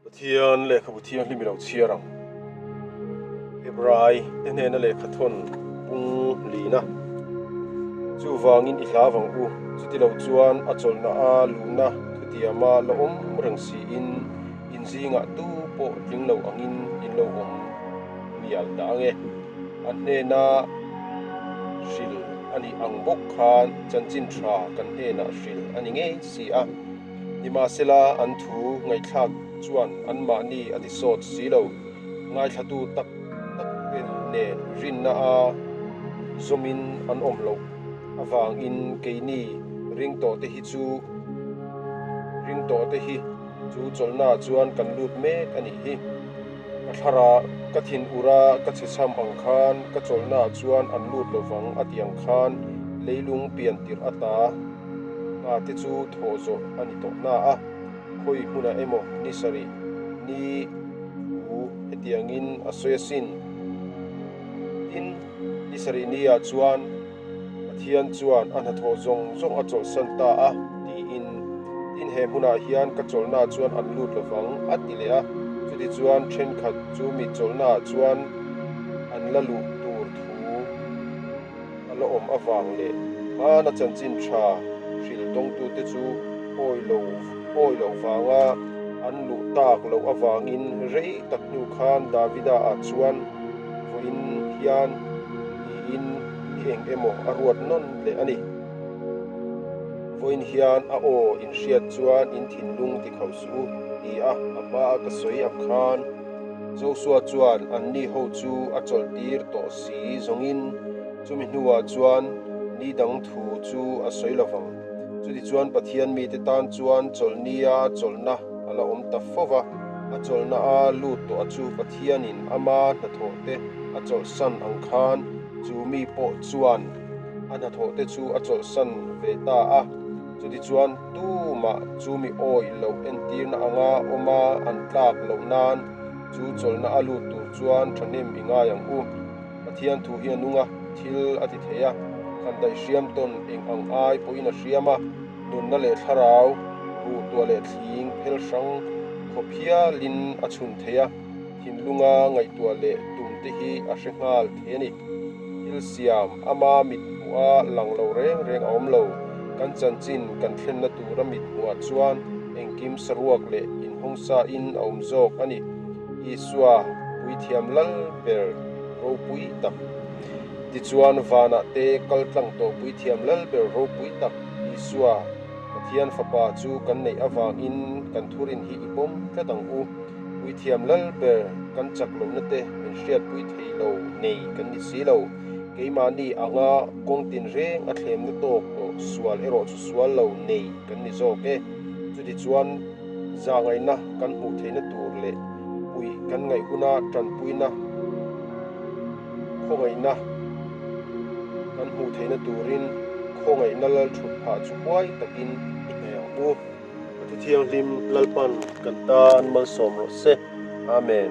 Pathian lehkhabu thianghlim i lo chhiar ang. Hebrai te hnena lehkha thawn pung lina. Chuvangin i hlau ang u, chuti lo chuan a chawlhna a luhna thutiama la awm reng siin in zingah tu pawh tling lo angin in lo awm mial dah ang e. A hnena hril a nih ang bawk khan chanchin tha kan hnenah hril a ni ngei si a. Nimahsela an thu ngaihthlak chuan anmahni a ti sawt si lo. Ngaithlatu tak tak te nen rinna a zawmin an awm loh avangin keini ring tawh te hi chu ring tawh te hi chu chawlhnaah chuan kan lut mek a nih hi. Ka thlarah ka thin ura ka chhe chham ang khan ka chawlhnaah chuan an lut lovang a ti ang khan leilung pian tirh ata hna te chu thawh zawh a ni tawh hna a, khawi hmunah emaw ni sarih ni thu hetiangin a sawi asin. Tin, ni sarih niah chuan Pathian chuan a hnathawh zawng zawng a chawlhsan ta a, tiin, Tin, he hmunah hian ka chawlhnaah chuan an lut lovang, a ti leh a. Chutichuan, thenkhat chu mi chawlhnaah chuan an la luh tur thu a la awm avang leh hmana chanchin tha hrilh dawngtute chu awi lo awi loh vanga an luh tak loh avangin rei tak hnu khan Davida-ah chuan vawiin hian tiin ni eng emaw a ruat nawn leh a ni. Vawiin hian a aw inhriat chuan in thinlung ti khauh suh u ti a a hmaa ka sawi ang khan Joshua chuan anni ho chu a chawlh tir tawh si zawngin chumi hnuah chuan ni dang thu chu a sawi lo vang. Chutichuan Pathian mite tan chuan chawlhnia chawlhna a la awm ta fo va, a chawlhna a lut tawh a chu Pathianin ama hnathawh te a chawlhsan ang khan chu mi pawh chuan a hnathawh te chu a chawlhsan ve ta a. Chutichuan tumah chu mi awih loh entirna anga awma an tlak loh nan chu chawlhna a lut tur chuan thahnem i ngai ang u. Pathian thu hi a nung a, thil a ti thei a, khan daih hriam tawn eng ang ai pawhin a hriam a, nunna leh thlarau, ruhtuah leh thling phel hrang khawp hialin a chhun thei a, thinlunga ngaihtuah leh tum te hi a hre nghal thei a ni. Thil siam ama mit hmuha lang lo reng reng a awm lo, kan chanchin kan thlenna tura mit hmuhah chuan engkim saruak leh inhawngsa in a awm zawk a ni. Isua puithiam lal ber ropui tak. Tichuan vanah te kal tlang tawh puithiam lal ber ropui tak Isua, Pathian Fapa chu kan neih avangin kan thurin hi i pawm tlat ang u. Puithiam lal ber kan chak lohna te min hriatpui thei lo nei kan ni si lo. Keimahni anga kawng tinreng a thlemna tawk tawh sual erawh chu sual lo nei kan ni zawk e. Chutichuan. Zahngaihna kan hmuh theihna tur leh puih kan ngaih huna tanpuina, khawngaihna kan hmuh theihna turin khawngaihna lal thut phah chu huai takin i hnaih ang u. A Thuthianghlim Lalpan kan tan malsawm rawh se. Amen.